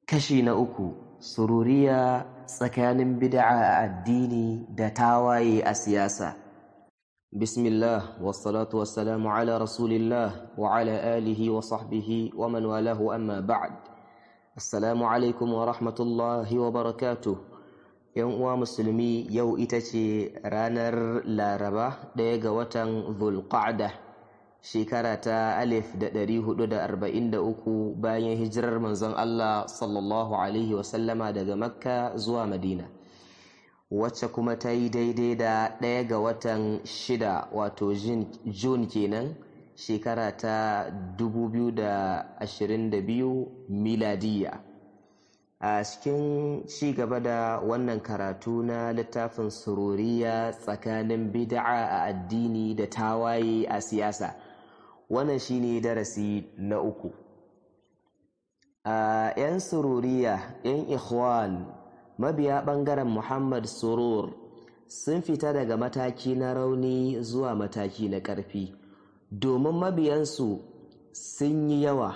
Kashi na uku, sururiya tsakanin bid'a a addini da tawaye a siyasa. Bismillah, wassalatu wassalamu ala rasulillah wa ala alihi wa sahbihi wa man walahu, amma ba'd. Assalamu alaikum wa rahmatullahi wa barakatuh. Yan uwa musulmi, yau ita ce ranar Laraba, 1 ga watan Dhulqa'dah, shekara ta 1443 bayan hijirar manzon Allah sallallahu alaihi wasallama daga Makka zuwa Madina, wacce kuma ta yi daidai da 1 ga watan 6, wato June kenan, shekara ta 2022 miladiya. A cikin ci gaba da wannan karatu na littafin Sururiya tsakanin bid'a a addini da tawaye a siyasa, wannan shine darasi na uku. A 'yan sururiya, 'yan Ikhwan, mabiya ɓangaren Muhammad Surur, sun fita daga mataki na rauni zuwa mataki na ƙarfi, domin mabiyansu sun yi yawa,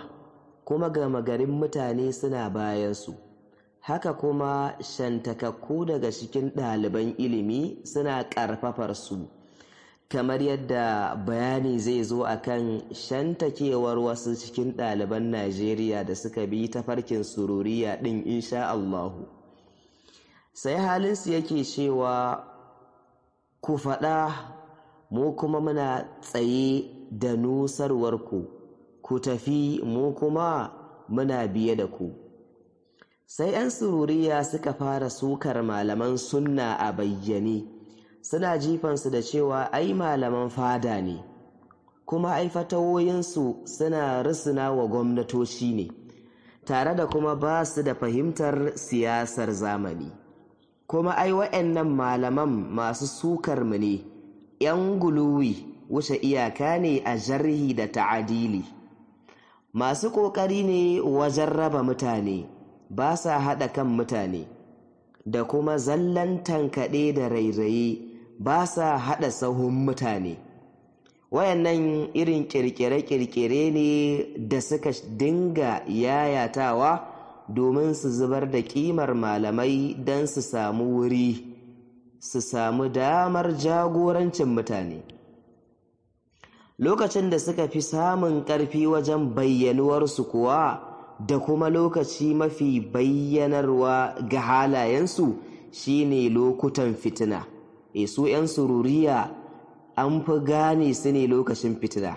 kuma gama garin mutane suna bayansu. Haka kuma shantakakku daga cikin ɗaliban ilimi suna ƙarfafar su, kamar yadda bayani zai zo akan shantakewar wasu cikin ɗaliban Najeriya da suka bi tafarkin sururiya ɗin, insha Allahu. Sai halinsu yake cewa, ku faɗa, mu kuma muna tsaye da nusarwarku, ku tafi, mu kuma muna biye da ku. Sai 'yan sururiya suka fara sukar malaman sunna a bayyane, suna jifansu da cewa ai malaman fada ne, kuma ai fatawoyinsu suna risina wa gwamnatoci ne, tare da kuma ba su da fahimtar siyasar zamani. Kuma ai wa'annan malaman masu sukar mu ne, 'yan guluwi, wuce iyaka ne a jarhi da ta'adili, masu ƙoƙari ne wajen raba mutane, ba sa haɗa kan mutane, da kuma zallan tankaɗe da rairaye, ba sa haɗa sahun mutane. Wayannan irin ƙirƙire-ƙirƙire ne da suka dinga yayatawa domin su zubar da ƙimar malamai don su samu wuri, su samu damar jagorancin mutane. Lokacin da suka fi samun ƙarfi wajen bayyanuwarsu kuwa, da kuma lokaci mafi bayyanarwa ga halayensu, shine lokutan fitina. E su 'yan sururiya an fi gane su ne lokacin fitina.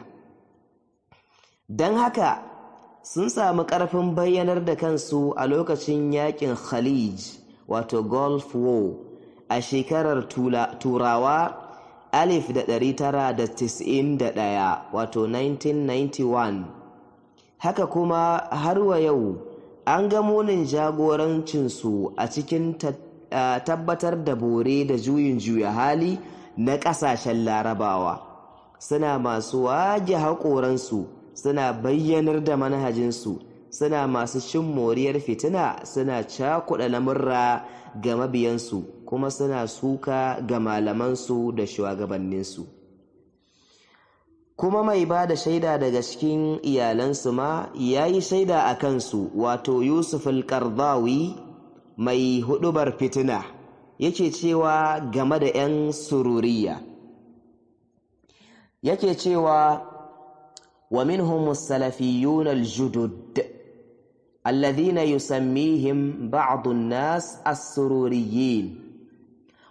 Don haka sun samu ƙarfin bayyanar da kansu a lokacin yakin Khalij, wato Gulf War, a shekarar Turawa 1991, wato 1991. Haka kuma har wa yau an ga munin jagorancinsu a cikin tabbatar da bore da juyin juya hali na ƙasashen Larabawa. Suna masu wage haƙoransu, suna bayyanar da manhajinsu, suna masu cin moriyar fitina, suna cakuɗa lamurra ga mabiyansu, kuma suna suka ga malamansu da shugabanninsu. Kuma mai ba da shaida daga cikin iyalansu ma ya yi shaida a kansu, wato Yusuf al-Qardawi mai hudubar fitina, yake cewa game da 'yan sururiya, yake cewa: wa minhum as-salafiyyun al-judud alladhina yusammihim ba'd an-nas as-sururiyyin،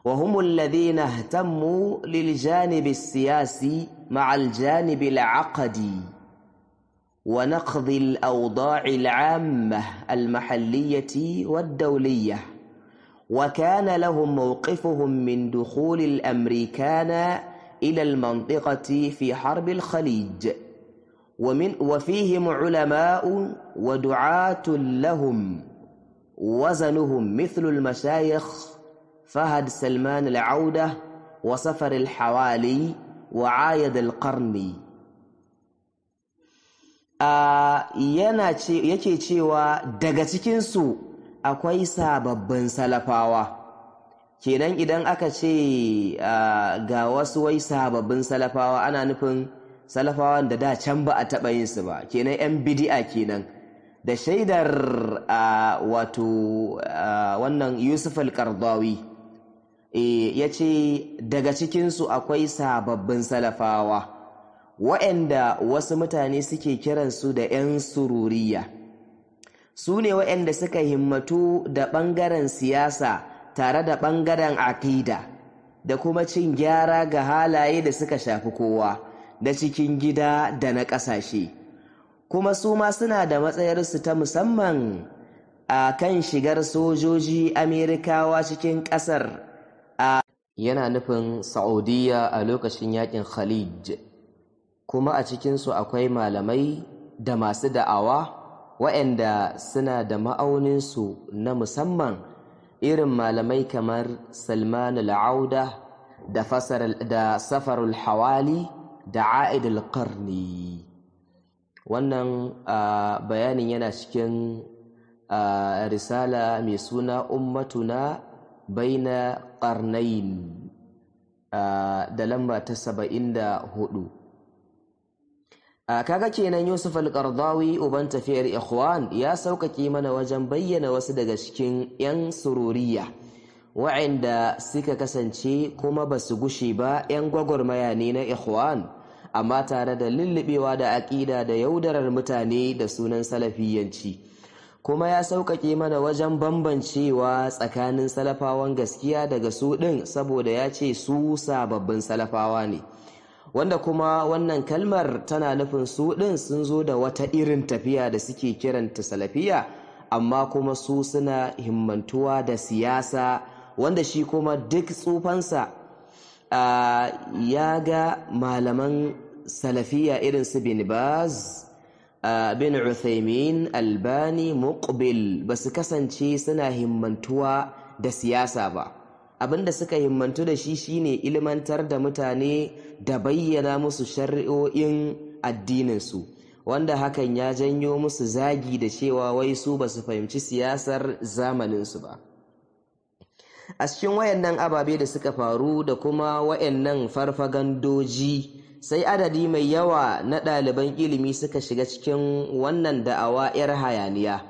وهم الذين اهتموا للجانب السياسي مع الجانب العقدي ونقض الأوضاع العامة المحلية والدولية، وكان لهم موقفهم من دخول الأمريكان إلى المنطقة في حرب الخليج، وفيهم علماء ودعاة لهم وزنهم، مثل المشايخ فهد سلمان العودة وسفر الحوالي وعايد القرني. Yana ce, yake cewa daga cikinsu akwai sababbin salafawa. Kenan idan aka ce ga wasu wai sababbin salafawa, ana nufin salafawan da da can ba a taɓa yin su ba kenan, 'yan bidi'a kenan. Da shaidar wato wannan Yusuf al-Qardawi, ya ce daga cikinsu akwai sababbin salafawa wa'anda wasu mutane suke kiransu da 'yan sururiya. Su ne wa'anda suka himmatu da ɓangaren siyasa tare da ɓangaren aƙida da kuma cin gyara ga halaye da suka shafi kowa da cikin gida da na ƙasashe. Kuma su ma suna da matsayarsu ta musamman a kan shigar sojoji Amerikawa cikin ƙasar, a yana nufin Saudiya, a lokacin yakin Khalij. Kuma a cikinsu akwai malamai da masu da'awa waɗanda suna da ma'auninsu na musamman, irin malamai kamar Salman al'Auda da Safarul Hawali da A'id al-Qarni. Wannan bayanin yana cikin risala mai suna Ummatuna Baina Qarnain, da lamba ta 74. Kaga kenan Yusuf al-Qardawi, uban tafiyar Ikhwan, ya sauƙaƙe mana wajen bayyana wasu daga cikin 'yan sururiya wa'anda suka kasance kuma ba su gushe ba 'yan gwagwarmaya ne na Ikhwan, amma tare da lullubewa da aƙida da yaudarar mutane da sunan salafiyanci. Kuma ya sauƙaƙe mana wajen bambancewa tsakanin salafawan gaskiya daga su ɗin, saboda ya ce su sababbin salafawa ne, wanda kuma wannan kalmar tana nufin su ɗin sun zo da wata irin tafiya da suke kiranta salafiya, amma kuma su suna himmantuwa da siyasa, wanda shi kuma duk tsufansa ya ga malaman salafiya irin su Bin Baz, bin Uthaymin, Albani, Muqbil ba su kasance suna himmantuwa da siyasa ba. Abinda suka himmantu da shi shine ilmantar da mutane da bayyana musu shari'o'in addininsu, wanda hakan ya janyo musu zagi da cewa wai su ba su fahimci siyasar zamaninsu ba. A cikin wayannan ababe da suka faru da kuma wayannan farfagandoji, sai adadi mai yawa na ɗaliban ilimi suka shiga cikin wannan da'awa 'yar hayaniya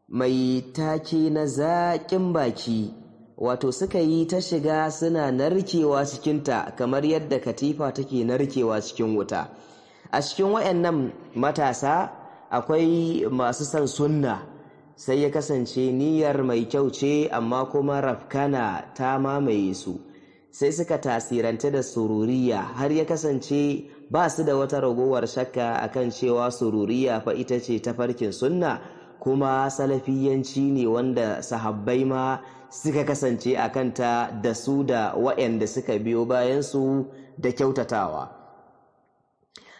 mai take na zaƙin baki, wato suka yi ta shiga suna narkewa cikinta kamar yadda katifa take narkewa cikin wuta. A cikin wayannan matasa akwai masu son sunna, sai ya kasance niyyar mai kyau ce, amma kuma rafkana ta mamaye su, sai suka tasiranta da sururiya, har ya kasance ba su da wata ragowar shakka akan cewa sururiya fa ita ce tafarkin sunna, kuma salafiyanci ne wanda sahabbai ma suka kasance a kanta da su da waɗanda suka biyo bayansu da kyautatawa.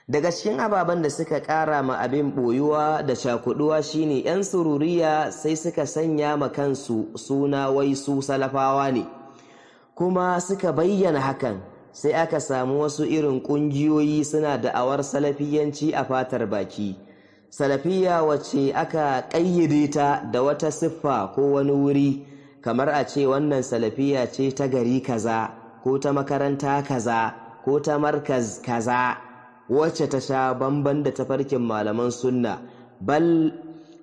Daga cikin ababen da suka ƙara ma abin ɓoyuwa da cakuduwa shine 'yan sururiya sai suka sanya ma kansu suna wai su salafawa ne, kuma suka bayyana hakan. Sai aka samu wasu irin ƙungiyoyi suna da'awar salafiyanci a fatar baki, salafiya wacce aka ƙayyade ta da wata siffa ko wani wuri, kamar a ce wannan salafiya ce ta gari kaza, ko ta makaranta kaza, ko ta markaz kaza, wacce ta sha bamban da tafarkin malaman sunna. Bal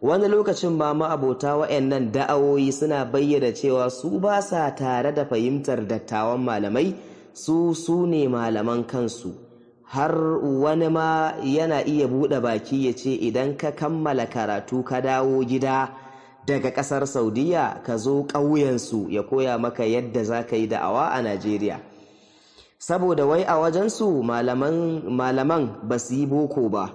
wani lokacin ma ma'abota wa'annan da'awoyi suna bayyana cewa su ba sa tare da fahimtar dattawan malamai, su su ne malaman kansu. Har wani ma yana iya buɗe baki ya ce idan ka kammala karatu ka dawo gida daga ƙasar Saudiya, ka zo ƙauyensu ya koya maka yadda za ka yi da'awa a Najeriya, saboda wai a wajensu malaman ba su yi boko ba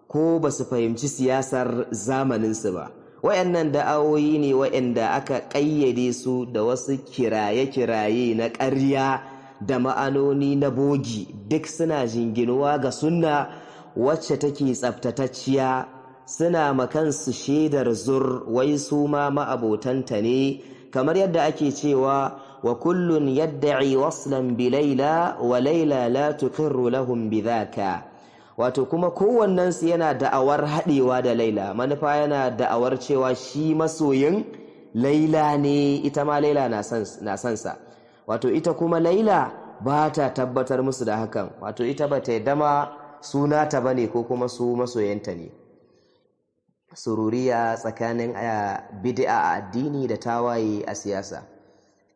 ko ba su fahimci siyasar zamaninsu ba. Wayannan da'awoyi ne wayanda aka ƙayyade su da wasu kiraye-kiraye na ƙarya da ma'anoni na bogi, duk suna jinginuwa ga sunna wacce take tsaftatacciya. Suna makansu shaidar zur wai su ma ma'abotanta ne, kamar yadda ake cewa wa kullun yadda'i waslan bi Laila wa Laila la tuqirru lahum bidhaka. Wato kuma kowannensu yana da'awar haɗewa da Laila, manufa yana da'awar cewa shi masoyin Laila ne, ita ma Laila na son sa. Wato ita kuma Laila ba ta tabbatar musu da hakan, wato ita ba ta yadda ma sunata ba ne ko kuma su masoyanta ne. Sururiya tsakanin bid'a a addini da tawaye a siyasa.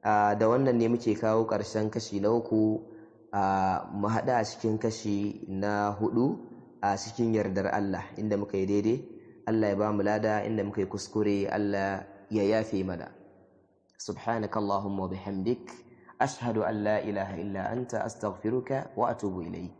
Da wannan ne muke kawo ƙarshen kashi na 3. Mu haɗu a cikin kashi na 4 a cikin yardar Allah. Inda muka yi daidai, Allah ya ba mu lada. Inda muka yi kuskure, Allah ya yafe mana. Subhanakallahumma wa bihamdik, ashhadu an la ilaha illa anta, astaghfiruka wa atubu ilayk.